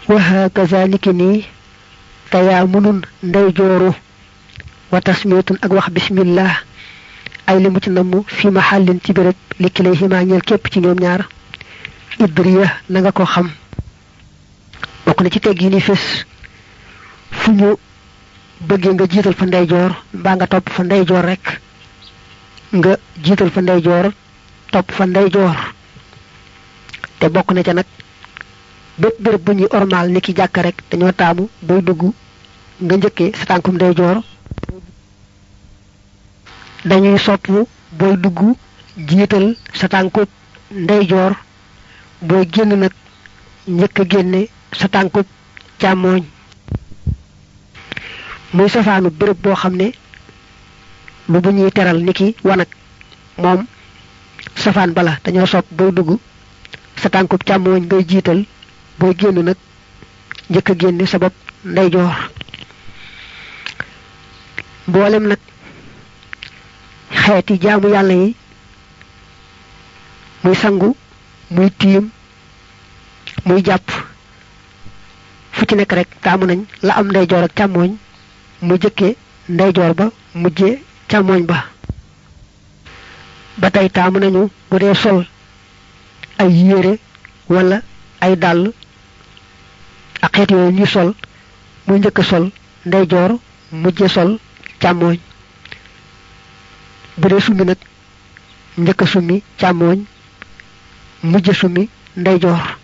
wa hakazalika ni tayamunun ndey jooru wa tasmiyatun ak wax bismillah ay limu ci namu fi mahallin ci béréb li kilayhima ñeel képp ci ñoom ñaar idriya na nga ko xam bokk na ci teggi ni fess fu ñu bëgge nga jiital fa ndeyjoor mbaa nga topp fa ndeyjoor rek nga jiital fa ndeyjoor topp fa ndeyjoor te bokk na ca nag bépp béréb bu ñuy ormal niki jàkk rek dañoo taamu boy dugg nga njëkkee sa tànkum ndeyjoor dañuy sopp boy dugg jiital sa tànkub ndeyjoor boy génn nag njëkk a génne sa tànkub càmmooñ muy safaanu béréb boo xam ne lu bu ñuy teral niki wanak moom safaan bala dañoo sopp boy dugg sa tànkub càmmooñ ngay jiital boy génn nag njëkk a génne sa bopp ndeyjoor mboolem nag xeeti jaamu yàlla yi muy sangu muy tiim muy jàpp fu ci nekk rek taamu nañ la am ndeyjoor ak càmmooñ mu jëkke ndeyjoor ba mujjé càmmooñ ba tey taamu nañu bu dee sol ay yére wala ay dàll ak xeet yooyu ñu sol muy njëkk sol ndeyjoor mujjé sol càmmooñ bu dee summi nag njëkk summi càmmooñ mujjé summi ndeyjoor